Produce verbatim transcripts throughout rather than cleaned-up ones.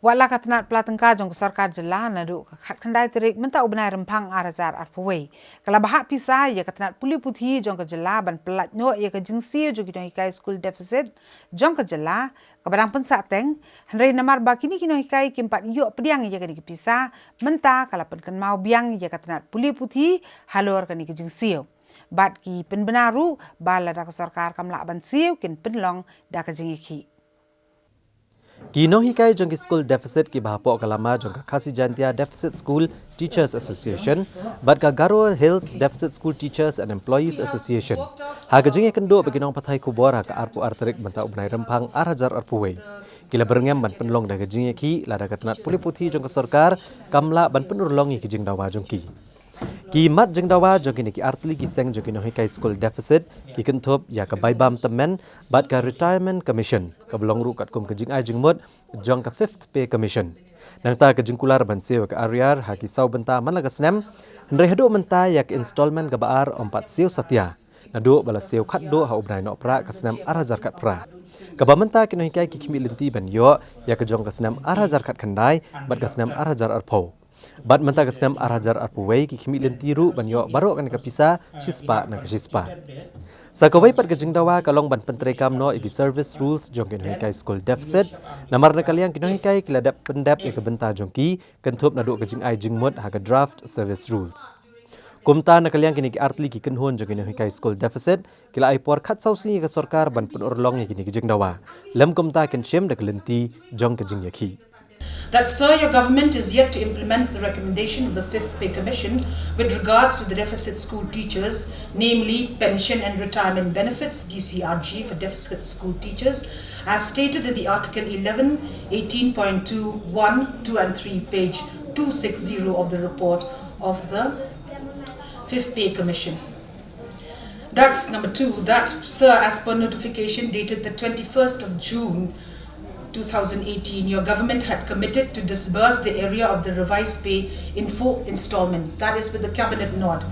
Wat la ka tnat pla tyngka jong ka sorkar jylla naduh ka khatkhyndai tarik mynta u bnai Rymphang ar hajar arphew wei, ka la ba hap pisa ïa ka tnat pule puthi jong ka jylla ban pyllait noh ïa ka jingsiew jong ki nonghikai school deficit jong ka jylla, kaba dang pynsah teng, hynrei namar ba kine ki nonghikai kim pat ïoh pdiang ïa kane ka pisa, mynta ka la pynkynmaw biang ïa ka tnat pule puthi halor kane ka jingsiew. Bad ki pynbna ruh ba lada ka sorkar kam lah ban siew, kin pynlong da ka jingïakhih. Ki nonghikai jong ki school deficit kiba hapoh ka lama jong ka Khasi Jaintia Deficit School Teachers Association bad ka Garo Hills Deficit School Teachers and Employees Association, ha ka jingïakynduh bad ki nongpathai khubor ha ka arphew ar tarik mynta u bnai Rymphang ar hajar arphew wei, ki la byrngem ban pynlong da ka jingïakhih lada ka tnat pule puthi jong ka sorkar kam lah ban pynurlong ïa ki jingdawa jong ki. Ki mat jingdawa jong kine ki artylli ki seng jong ki nonghikai school deficit ki kynthup ïa ka bai bam tymmen bad ka Retirement Commission, kaba long ruh katkum ka jingai jingmut jong ka Fifth Pay Commission. Nangta ka jingkular ban siew ïa ka arrear ha ki saw bynta man la ka snem, hynrei haduh mynta ïa ka installment kaba ar ym pat siew satia, naduh ba la siew khatduh ha u bnai Nohprah ka snem ar hajar khatphra. Kaba mynta ki nonghikai ki khmih lynti ban ïoh ïa ka jong ka snem ar hajar khatkhyndai bad ka snem ar hajar arphew. Bad mynta ka snem ar hajar arphew wei ki khmih lynti ruh ban ïoh baroh kane ka pisa shispah na ka shispah. Sa kawei pat ka jingdawa ka long ban pyntreikam noh ïa ki service rules jong ki nonghikai school deficit, namar na ka liang ki nonghikai ki la dep pyndep ïa ka bynta jong ki, kynthup naduh ka jingai jingmut ha ka draft service rules. Kumta na ka liang kine ki artylli ki kynhun jong ki nonghikai school deficit ki la ai por khatsaw sngi ïa ka sorkar ban pynurlong ïa kine ki jingdawa. Lym kumta kin shim da ka lynti jong ka jingïakhih. That, sir, your government is yet to implement the recommendation of the Fifth Pay Commission with regards to the deficit school teachers, namely pension and retirement benefits, D C R G, for deficit school teachers, as stated in the Article eleven, eighteen point two, one, two and three, page two six zero of the report of the Fifth Pay Commission. That's number two. That, sir, as per notification dated the twenty-first of June two thousand eighteen, your government had committed to disburse the arrear of the revised pay in four installments, that is, with the cabinet nod.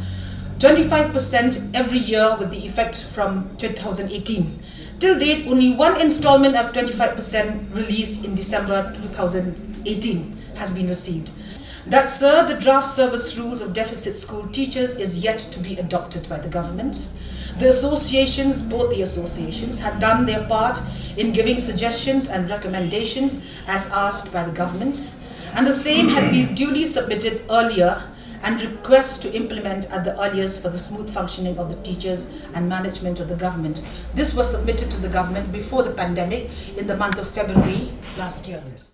Twenty-five percent every year with the effect from two thousand eighteen. Till date, only one installment of twenty-five percent released in December two thousand eighteen has been received. That, sir, the draft service rules of deficit school teachers is yet to be adopted by the government. The associations, both the associations, had done their part in giving suggestions and recommendations as asked by the government, and the same had been duly submitted earlier, and requests to implement at the earliest for the smooth functioning of the teachers and management of the government. This was submitted to the government before the pandemic in the month of February last year.